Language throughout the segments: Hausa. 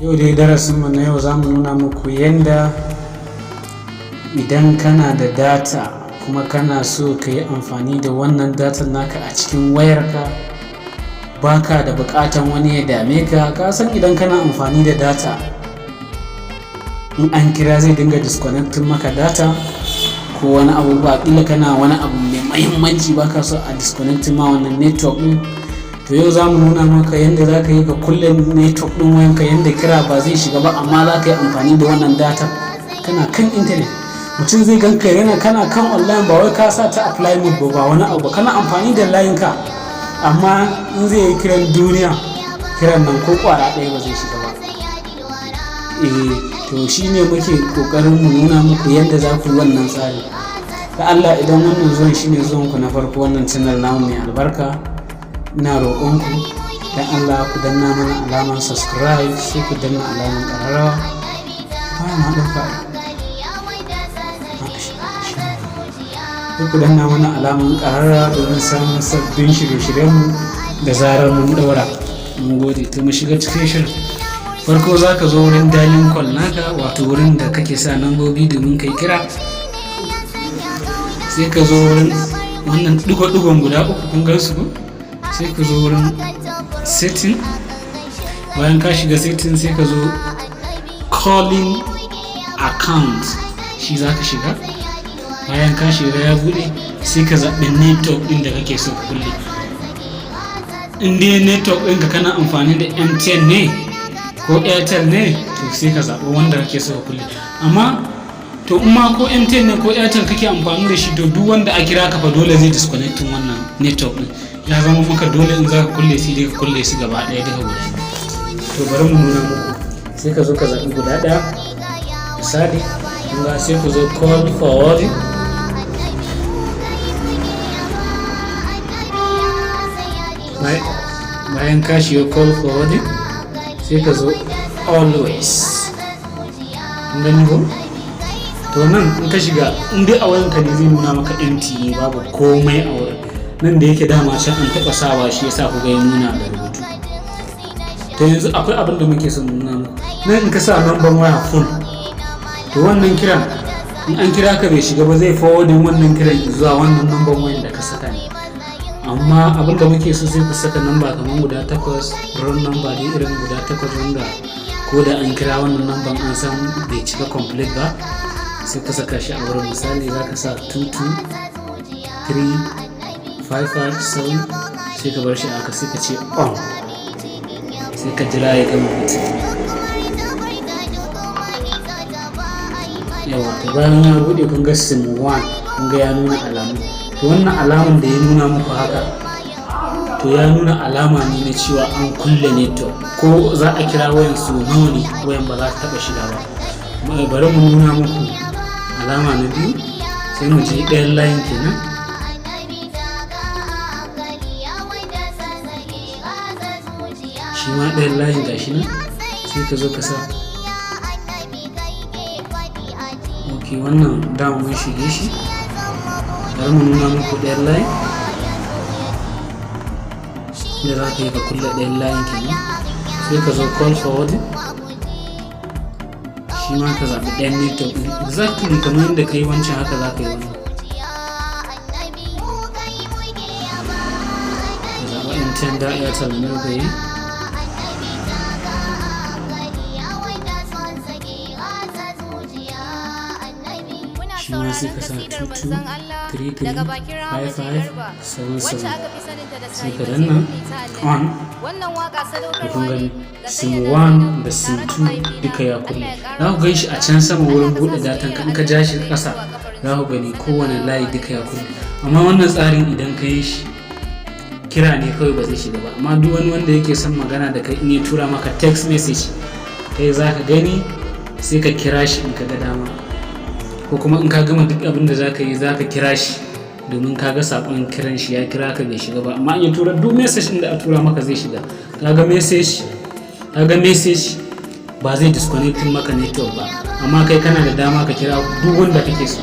Yau dai darasinmu na yau, za mu nuna muku yanda idan kana da data kuma kana so ka yi amfani da wannan datan naka a cikin wayarka, baka da buƙatan wani ya dame ka. Ka san idan kana amfani da data, in an kira zai dinga disconnecting maka data ko wani abu ba. Ƙila kana wani abu mai mahimmanci, baka so a disconnecting ma wannan network ɗin. To, yau za mu nuna maka yadda za ka yi ka kulle network ɗin wayanka, yadda kira ba zai shiga ba, amma za ka yi amfani da wannan data kana kan internet. Mutum zai ganka yana kana kan online, ba wai ka sa ta airplane mode ba, ba wani abu, kana amfani da layin ka, amma in zai yi kiran duniya, kiran nan ko kwara ɗaya ba zai shiga ba. Eh, to shine muke kokarin mu nuna muku yadda za ku yi wannan tsari. Da Allah, idan wannan zuwan shine zuwan ku na farko wannan channel namu mai albarka, ina roƙonku dan Allah ku danna mana alamar subscribe, sai ku danna alamar ƙararrawa. Ba ma ɗauka, sai ku danna mana alamar ƙararrawa domin samun sabbin shirye-shiryenmu da zarar mun ɗaura. Mun gode. To, mu shiga cikin shirin. Farko za ka zo wurin dialing call naka, wato wurin da kake sa nambobi domin kai kira. Sai ka zo wurin wannan ɗigo-ɗigon guda uku, kun gan su? Sai ka zo wurin setting. Bayan ka shiga setting, sai ka zo calling account, shi za ka shiga. Bayan ka shiga, ya bude, sai ka zaɓi network ɗin da kake so ka kulle. In dai network ɗinka kana amfani da MTN ne ko Airtel ne, to sai ka zaɓi wanda kake so ka kulle. Amma to, in ma ko MTN ne ko Airtel kake amfani da shi, to duk wanda a kira ka fa dole zai disconnecting wannan network ɗin. Ya zama maka dole, in za ka kulle shi dai ka kulle su gaba ɗaya, duka guda biyu. To, bari mu nuna muku. Sai ka zo ka zaɓi guda ɗaya, misali kun ga, sai ku zo call forwarding. Bayan ka shiga call forwarding, sai ka zo always. Kun gani ko? To, nan in ka shiga, in dai a wayanka ne, zai nuna maka empty ne, babu komai a wurin. Nan da yake dama can an taɓa sawa, shi yasa ku ga ya nuna da rubutu. To, yanzu akwai abin da muke son nuna muku. Nan in ka sa number waya full, to wannan kiran in an kira ka bai shiga ba, zai forwarding wannan kiran zuwa wannan number wayan da ka saka ne. Amma abin da muke so, sai ku saka namba kamar guda takwas, round number dai, irin guda takwas, wanda ko da an kira wannan number an san bai cika complete ba, sai ka saka shi a wurin. Misali, za ka sa 2 2 3 5 5 7, sai ka bar shi aka, sai ka ce on, sai ka jira ya gama mutum. Yawa, to bayan ya bude, kun ga SIM 1, kun ga ya nuna alamu. To, wannan alamun da ya nuna muku haka, to ya nuna alama ne na cewa an kulle network. Ko za a kira wayan su nawa ne, wayan ba za ta taba shiga ba. Bari mu nuna muku alama na biyu. Sai mu je ɗayan layin kenan. Shi ma ɗayan layin gashi nan, sai ka zo ka sa. Ok, wannan dama mun shige shi. Bari mu nuna muku ɗayan layin da za ka yi ka kulle ɗayan layin kenan. Sai ka zo call forwarding, shi ma ka zaɓi ɗayan network ɗin, exactly kamar yadda ka yi wancan, haka za ka yi wannan. Ka zaɓi MTN da Airtel ne ka yi. Shi ma sai ka sa 2 2 3 3 5 5 7 7, sai ka danna on. Da kun gani, SIM 1 da SIM 2 duka ya kulle. Za ku gan shi a can sama wurin buɗe datan ka. In ka ja shi ƙasa, za ku gani kowane layi duka ya kulle. Amma wannan tsarin, idan ka yi shi, kira ne kawai ba zai shiga ba, amma duk wani wanda yake son magana da kai, in ya tura maka text message, kai za ka gani, sai ka kira shi in ka ga dama, ko kuma in ka gama duk abin da za ka yi, za ka kira shi, domin ka ga saƙon kiran shi, ya kira ka bai shiga ba. Amma in ya tura, duk message ɗin da a tura maka zai shiga. Ka ga message ba zai disconnecting maka network ba, amma kai kana da dama ka kira duk wanda kake so,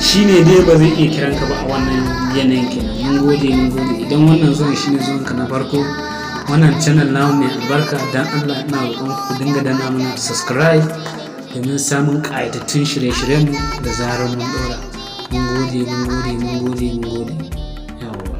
shi ne dai ba zai iya kiran ka ba a wannan yanayin kenan. Mun gode, mun gode. Idan wannan zuwan shine zuwan ka na farko Wannan channel namu mai albarka, don Allah ina roƙon ku dinga danna mana subscribe domin samun ƙayatattun shirye-shiryenmu da zarar mun ɗora. Mun gode, mun gode, mun gode, mun gode. Yawwa.